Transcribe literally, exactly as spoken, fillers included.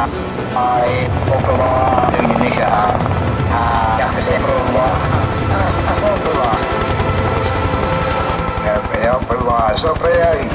Ai, poca lá, duine nis a tha. Ah, ceapas e poca lá. Ah, poca lá. Eh, eh, poca lá, so bheag.